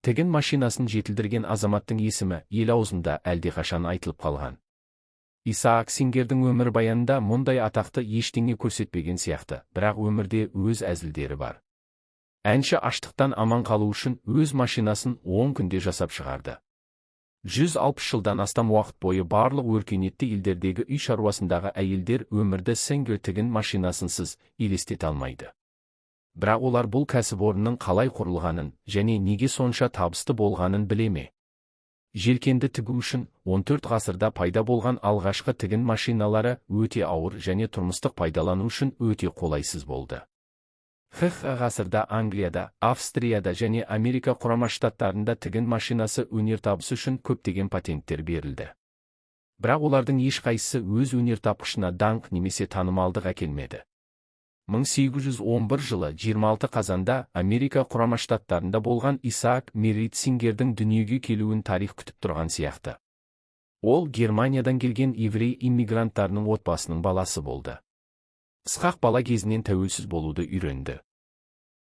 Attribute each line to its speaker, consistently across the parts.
Speaker 1: Тігін машинасын жетілдірген азаматтың есімі ел аузында әлдеқашан айтылып қалған. Исаак Сингердің өмірбаянында мұндай атақты ештеңе көрсетпеген сияқты, бірақ өмірде өз әзілдері бар. Әнші аштықтан аман қалу үшін өз машинасын 10 күнде жасап шығарды. 160 жылдан астам уақыт бойы барлық өркениетті елдердегі үй шаруасындағы әйелдер өмірді Сенгер тігін машинасынсыз елестете алмайды. Бірақ олар бұл кәсіпорынның қалай құрылғанын және неге сонша табысты болғанын біле ме? Желкенді тігу үшін 14 ғасырда пайда болған алғашқы тігін машиналары өте ауыр және тұрмыстық пайдалану үшін өте қолайсыз болды. ХХ ғасырда Англияда, Австрияда және Америка Құрама Штаттарында тігін машинасы өнертабысы үшін көптеген патенттер берілді. Бірақ олардың ешқайсысы өз өнертапқышына даңқ немесе танымалдық әкелмеді. 1811 жылы 26 қазанда Америка Құрама Штаттарында болған Исаак Меррит Сингердің дүниеге келуін тарих күтіп тұрған сияқты. Ол Германиядан келген еврей иммигранттарының отбасының баласы болды. Ысқақ бала кезінен тәуелсіз болуды үйренді.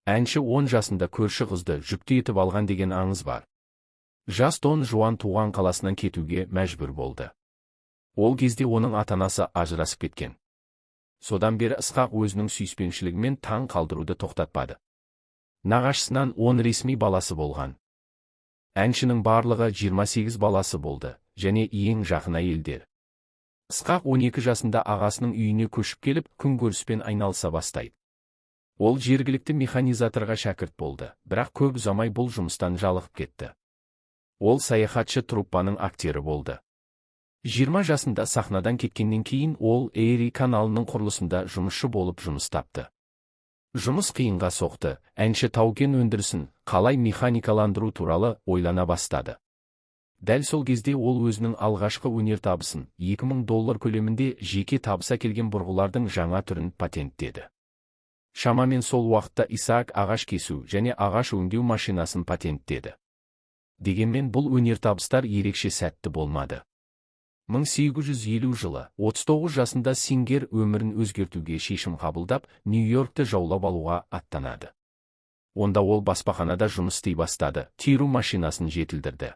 Speaker 1: Әнші 10 жасында көрші қызды жүкті етіп алған деген аңыз бар. Жас Дон Жуан туған қаласынан кетуге мәжбүр болды. Ол кезде оның ата-анасы ажырасып кеткен. Содан бері Ысқақ өзінің сүйіспеншілігімен таң қалдыруды тоқтатпады. Нағашысынан 10 ресми баласы болған. Әншінің барлығы 28 баласы болды және ең жақын әйелдер. Ысқақ 12 жасында ағасының үйіне көшіп келіп, күнкөріспен айналыса бастайды. Ол жергілікті механизаторға шәкірт болды, бірақ көп ұзамай бұл жұмыстан жалығып кетті. Ол саяхатшы труппаның актері болды. 20 жасында сахнадан кеткеннен кейін ол Эри каналының құрылысында жұмысшы болып жұмыс тапты. Жұмыс қиынға соқты, әнші тау-кен өндірісін қалай механикаландыру туралы ойлана бастады. Дәл сол кезде ол өзінің алғашқы өнертабысын 2000 доллар көлемінде жеке табыс әкелген бұрғылардың жаңа түрін патенттеді. Шамамен сол уақытта Исаак ағаш кесу және ағаш өңдеу машинасын патенттеді. Дегенмен бұл өнертабыстар ерекше сәтті болмады. 1850 жылы 39 жасында Сингер өмірін өзгертуге шешім қабылдап, Нью-Йоркті жаулап алуға аттанады. Онда ол баспаханада жұмыс істей бастады, теру машинасын жетілдірді.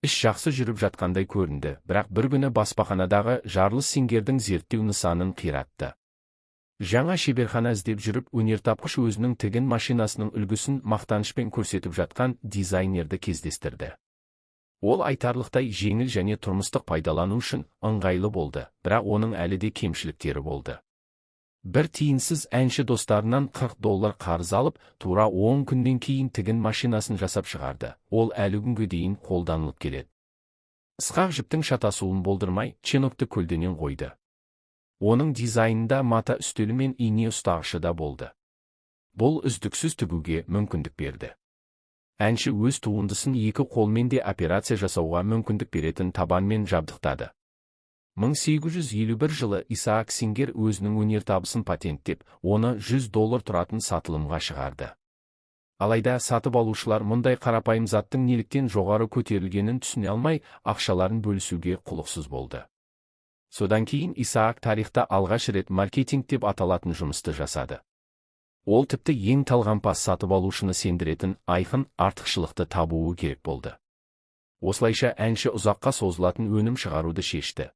Speaker 1: Іс жақсы жүріп жатқандай көрінді, бірақ бір күні баспаханадағы жарылыс Сингердің зерттеу нысанын қиратты. Жаңа шеберхана іздеп жүріп, өнертапқыш өзінің тігін машинасының үлгісін мақтанышпен көрсетіп жатқан дизайнерді кездестірді. Ол айтарлықтай жеңіл және тұрмыстық пайдалану үшін ыңғайлы болды, бірақ оның әлі де кемшіліктері болды. Бір тиынсыз әнші достарынан 40 доллар қарыз алып, тура 10 күннен кейін тігін машинасын жасап шығарды. Ол әлі күнге дейін қолданылып келеді. Ысқақ жіптің шатасуын болдырмай, ченокты көлденең қойды. Оның дизайнында мата үстелі мен ине ұстағышы да болды. Бұл үздіксіз тігуге мүмкіндік берді. Әнші өз туындысын екі қолмен де операция жасауға мүмкіндік беретін табанмен жабдықтады. 1851 жылы Исаак Сингер өзінің өнертабысын патенттеп, оны 100 доллар тұратын сатылымға шығарды. Алайда сатып алушылар мұндай қарапайым заттың неліктен жоғары көтерілгенін түсіне алмай, ақшаларын бөлісуге құлықсыз болды. Содан кейін Исаак тарихта алғаш рет маркетинг деп аталатын жұмысты жасады. Ол тіпті ең талғампаз сатып алушыны сендіретін айқын артықшылықты табуы керек болды. Осылайша әнші ұзаққа созылатын өнім шығаруды шешті.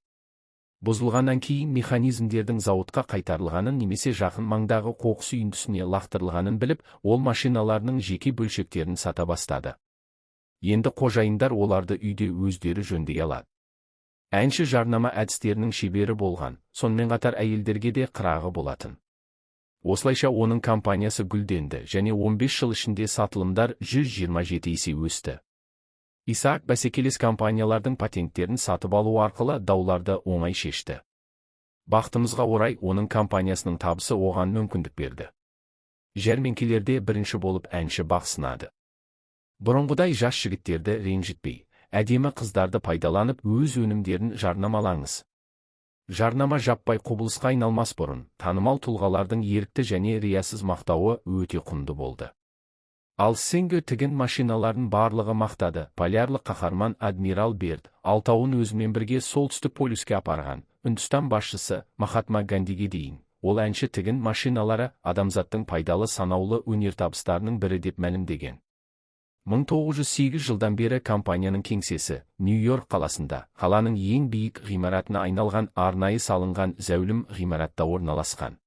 Speaker 1: Бұзылғаннан кейін механизмдердің зауытқа қайтарылғанын немесе жақын маңдағы қоқыс үйіндісіне лақтырылғанын біліп, ол машиналарының жеке бөлшектерін сата бастады. Енді қожайындар оларды үйде өздері жөндей алады. Әнші жарнама әдістерінің шебері болған, сонымен қатар әйелдерге де қырағы болатын. Осылайша оның компаниясы гүлденді және 15 жыл ішінде сатылымдар 127 есе өсті. Исаак бәсекелес компаниялардың патенттерін сатып алу арқылы дауларды оңай шешті. Бақытымызға орай, оның компаниясының табысы оған мүмкіндік берді. Жәрмеңкелерде бірінші болып әнші бақ сынады. Бұрынғыдай жас жігіттерді ренжітпей, әдемі қыздарды пайдаланып өз өнімдерін жарнамалаңыз. Жарнама жаппай құбылысқа айналмас бұрын, танымал тұлғалардың ерікті және риясыз мақтауы өте құнды болды. Ал Сингер тігін машиналарын барлығы мақтады. Полярлық қаһарман Адмирал Берд алтауын өзімен бірге солтүстік полюске апарған Үндістан басшысы Махатма Гандиге дейін. Ол әнші тігін машиналары адамзаттың пайдалы санаулы өнертабыстарының бірі деп мәлімдеген. 1908 жылдан бері компанияның кеңсесі Нью-Йорк қаласында, қаланың ең биік ғимаратына айналған арнайы салынған зәулім ғимаратта орналасқан.